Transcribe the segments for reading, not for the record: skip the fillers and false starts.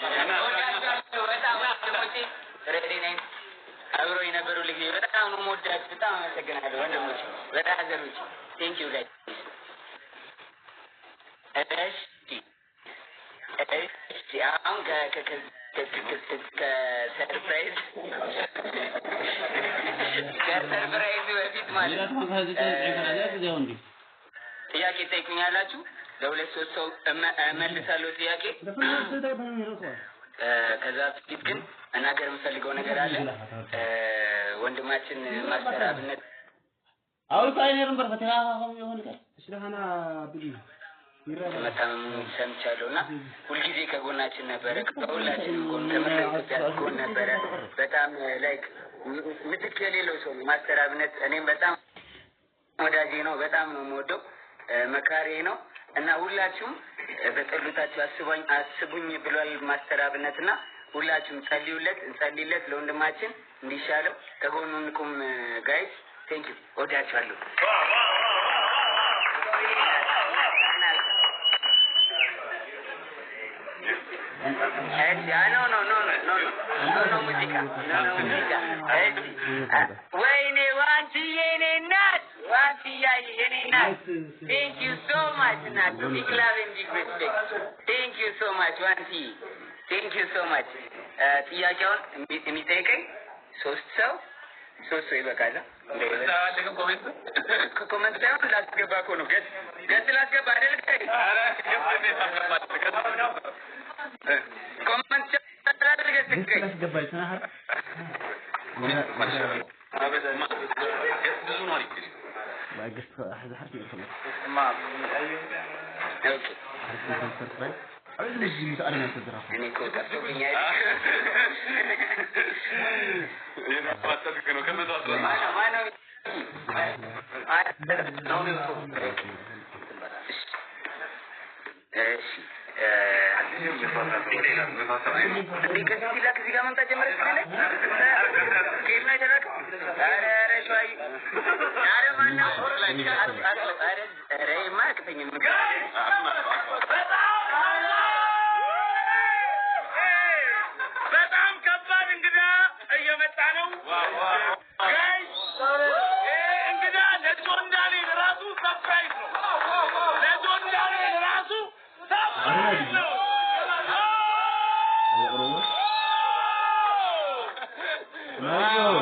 እወዳችኋለሁ በጣም ወንድሞቼ። Ready ነኝ። አብረው የነበሩ ልጅ በጣም ነው የምወዳችሁ። በጣም አመሰግናለሁ ወንድሞቼ፣ brother ኦች፣ thank you guys። እሺ፣ አሁን ከ surprise በፊት ማለት ነው ጥያቄ ጠይቁኛላችሁ። ለሁለት ሶስት ሰው እመልሳለሁ ጥያቄ። ከዛ በፊት ግን መናገር የምፈልገው ነገር አለ። ወንድማችን ማስተር አብነት መታመሙን ሰምቻለሁ እና ሁልጊዜ ከጎናችን ነበረ፣ ከሁላችንም ጎን፣ ከመላው ኢትዮጵያ ጎን ነበረ። በጣም like ምትክ የሌለው ሰው ነው ማስተር አብነት። እኔም በጣም ወዳጄ ነው፣ በጣም ነው የምወደው፣ መካሬ ነው እና ሁላችሁም በጸሎታችሁ አስቡኝ አስቡኝ ብሏል ማስተር አብነት እና ሁላችሁም ጸልዩለት፣ እንጸልይለት ለወንድማችን እንዲሻለው ከጎኑ እንቁም። Guys, thank you፣ እወዳችኋለሁ። እሺ፣ no, no, no, no, no, no ሙዚቃ፣ no, no ሙዚቃ። እሺ፣ ወይኔ ዋንትዬ፣ የኔ እናት፣ ዋንትያ የኔ እናት፣ thank you so much እናት፣ big love and big respect፣ thank you so much ዋንትዬ፣ thank you so much። ጥያቄውን የሚጠይቀኝ ሶስት ሰው፣ ሶስት ሰው ይበቃል። Comment ሳይሆን ላስገባ እኮ ነው። Guest ላስገባ አይደል? Comment guest okay። እኔ እኮ ጠፍቶብኛል። ማነው ማነው? እሺ፣ እንዴ ከዚህ ሲላክ እዚህ ጋር መምጣት ጀመረ። ከየት ነው የተላከው? ኧረ ኧረ ሸዋዬ፣ ኧረ ማነው? ኧረ ኧረ ይሄማ አያቅተኝም። በጣም ከባድ እንግዳ እየመጣ ነው guys። ይሄ እንግዳ ለጆን ዳንኤል ራሱ surprise ነው። ለጆን ዳንኤል ራሱ surprise ነው። Wow, wow!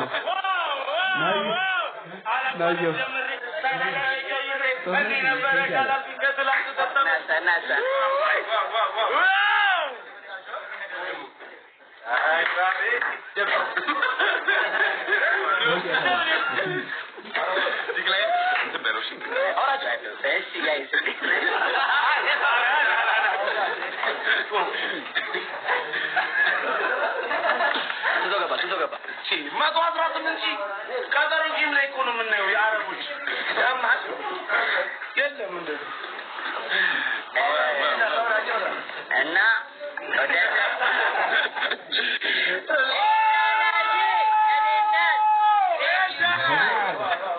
እዚህ ነበረ ካላልኩኝ ከትላንቱ ተጠመ ናሳ ናሳ። Wow! እሺ guys፣ እንዴት ነህ? 118,000 ቀጠሮ game ላይ እኮ ነው የምናየው። የአረቦች ያማል የለም እንደዚህ። እና ወደ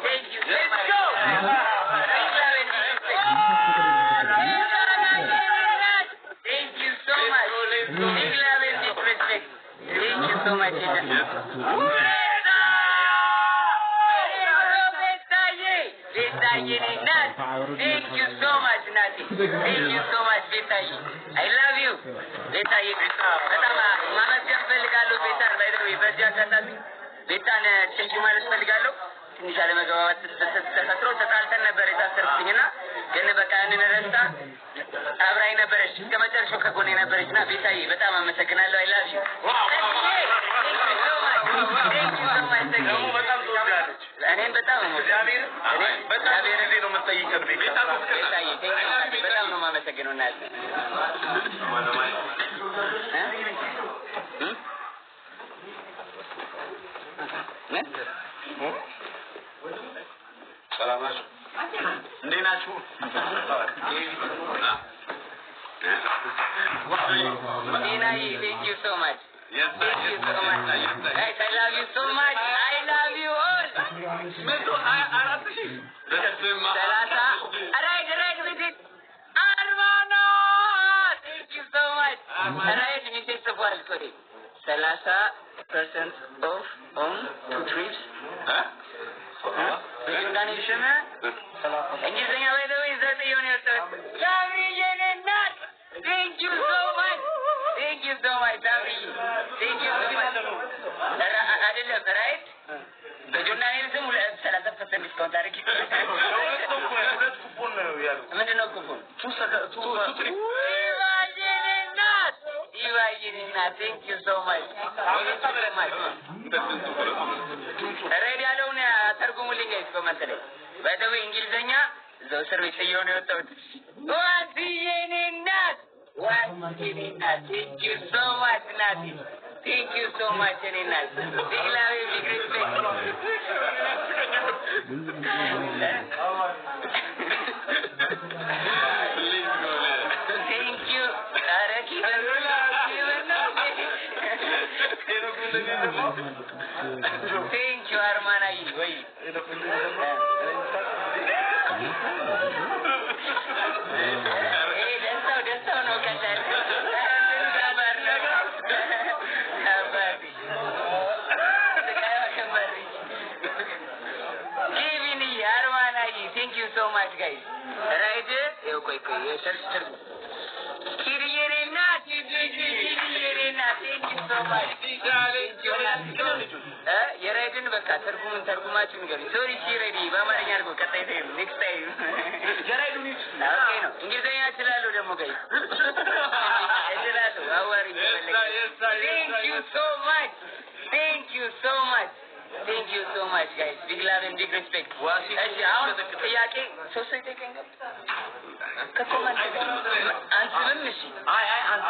Thank you so much. Big love and respect. Thank you so much. Big love and big respect. Thank you so much. ቤታዬ የኔ እናት፣ thank you so much እናቴ፣ thank you so much ቤታዬ፣ I love you ቤታዬ። በጣም ማመስገን ፈልጋለሁ ቤታን። By the way በዚህ አጋጣሚ ቤታን thank you ማለት ፈልጋለሁ። ትንሽ አለመግባባት ተፈጥሮ ተጣልተን ነበር የታሰርኩትኝ እና ግን በቃ ያንን ረስታ አብራኝ ነበረች እስከ መጨረሻው ከጎኔ ነበረች እና ቤታዬ በጣም አመሰግናለሁ። I love you። Thank you so much። ደግሞ በጣም ትወዳለች። እኔም በጣም ነው እግዚአብሔር በጣም ጊዜ ነው የምትጠይቀን ቤታ። ቤታዬ thank you፣ በጣም ነው የማመሰግነው እናቴ። እ? ምን? ሰላም ናችሁ? እንዴት ናችሁ? ጤናዬ thank you so much. Thank you so much. Guys, I love you so much. I love you all. 124,000። 30 ራይድ ራይድ message 40 ነው። Thank you so much. ራይድ message ጽፏል። ተጽፏል። ቆይ 30% off on two trips በጆን ዳንኤል ስም። እንግሊዝኛ by the way ዘጠኝ የሆነ የወጣሁት። ሳምሪ የኔ እናት፣ thank you so much, thank you so much ሳምሪ፣ thank you so much። አይደለም፣ right፣ በጆን ዳንኤል ስም 30% discount አድርጊ። ሁለት ኩፖን ነው ያለው። ምንድን ነው ኩፖን? Two trip። ዲቫዬ እናት፣ ዲቫዬ እናት፣ thank you so much, thank you so much። Ride ያለውን ተርጉሙልኝ guys comment ላይ። By the way እንግሊዘኛ እዛው እስር ቤት ጥዬው ነው የወጣሁት። ዋስዬ የኔ እናት፣ ዋስዬ የኔ እናት፣ thank you so much እናቴ፣ thank you so much የኔ እናት፣ big love, big respect። Thank you። ኧረ ኪበን ኪበን ነው። Thank you አርማናይ ወይ። ይሄ ደስታው ደስታው ነው። ቀላል ከባድ ነው። አባቴ ስቃዩ ከባድ። ኬቪንዬ፣ አርማናይ፣ thank you so much guys። Ride ይኸው ቆይ ቆይ search ትርጉም። ኪድዬ የኔ እናት፣ ኪድዬ የኔ እናት፣ thank you so much። የ ride ን በቃ ትርጉሙን ተርጉማችሁ ንገሩኝ። Sorry እሺ፣ ready በአማርኛ አድርጎ ቀጣይ time, next time። Okay ነው። እንግሊዝኛ እችላለሁ ደግሞ guys፣ እችላለሁ። አዋሪኝ። Thank you so much, thank you so much, thank you so much guys, big love and big respect። እሺ፣ አሁን ጥያቄ ሶስት ሰው ይጠይቀኝ ገብ ከ comment አንስብም። እሺ። አይ አይ አንተ።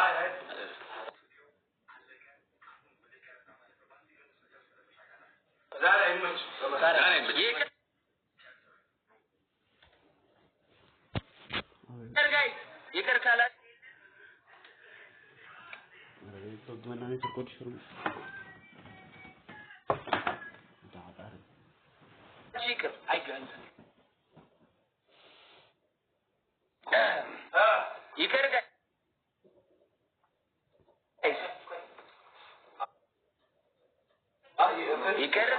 ዛሬ አይመችም። ይቅር guys፣ ይቅር ካላችሁ ይቅር፣ ይቅር guys፣ ይቅር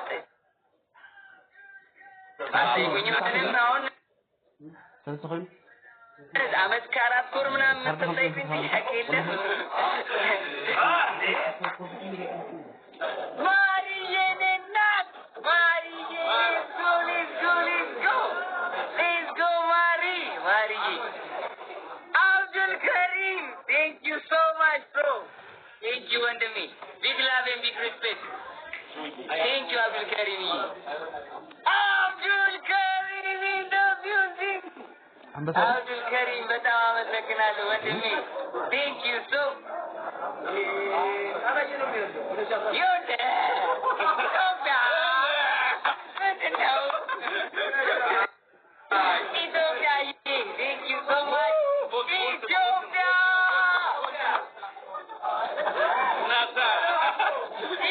አትጠይቁኝም። ምንም አሁን አመት ከ4 ወር ምናምን የምትጠይቁኝ ጥያቄ የለም። ማርዬ የኔ እናት፣ ማርዬ፣ let's go, let's go, let's go, let's go ማሪ፣ ማርዬ። አብዱል ከሪም፣ thank you so much bro, thank you ወንድሜ፣ big love and big respect, thank you አብዱል ከሪም። አብዱል ከሪም in the building። አብዱል ከሪም በጣም አመሰግናለሁ ወንድሜ፣ thank you so። ይኸውልህ ኢትዮጵያ ምንድን ነው? ኢትዮጵያ፣ thank you so much ኢትዮጵያ፣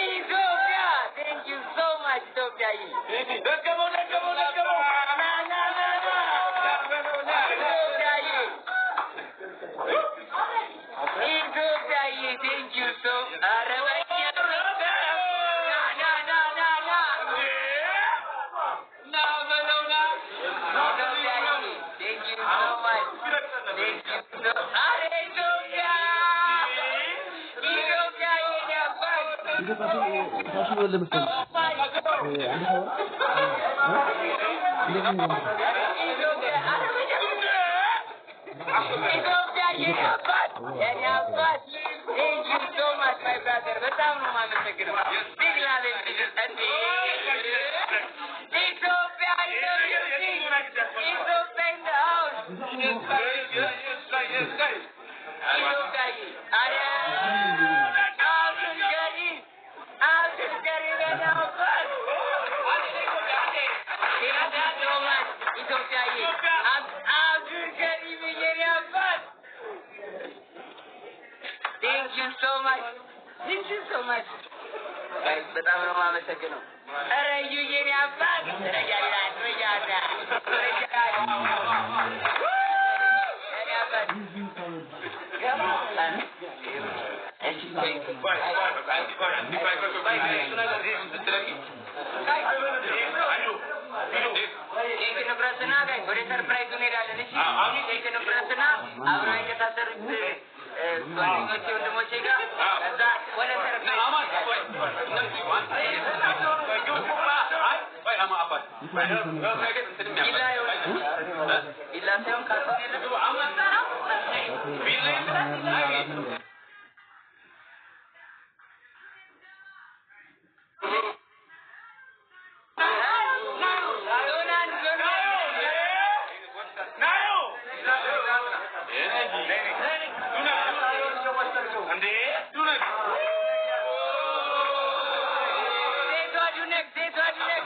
ኢትዮጵያ፣ thank you so much ኢትዮጵያ። ደገመው ደገመው ደገመው። ና ና ና ና ኢትዮጵያዬ፣ ኢትዮጵያዬ፣ thank you so። ኧረ በኢየሱስ፣ ና ና ና ና ና። ና በለው ና። ኢትዮጵያዬ፣ thank you so much, thank you so። ኧረ ኢትዮጵያ፣ ኢትዮጵያ የኔ አባት። ኢትዮጵያ፣ ኧረ ኢትዮጵያ የኔ አባት፣ የኔ አባት፣ thank you so much my brother፣ በጣም ነው የማመሰግነው። Big love እንዴ። ኢትዮጵያ፣ ኢትዮጵያ in the house። ኢትዮጵያዬ፣ ኧረ አብዱል ከሪም፣ አብዱል ከሪም የኔ አባት፣ thank you so much ኢትዮጵያዬ። አብዱል ከሪም የኔ አባት፣ thank you so much, thank you so much guys፣ በጣም ነው የማመሰግነው። ኧረ እዩ የኔ አባት፣ ረጃዳ ረጃዳ ረጃዳ የኔ አባት። እሺ። ኬክ እንቁረስና guys ወደ surprise ኡ እንሄዳለን። እሺ፣ ኬክ እንቁረስና አብረው የታሰሩት ጓደኞቼ ወንድሞቼ ጋር ከዛ ወደ surprise። ቢላ ቢላ ሳይሆን ካርቶን የለም። ዞን 1፣ ዞን 1። ሴቷ ዱነክ፣ ሴቷ ዱነክ።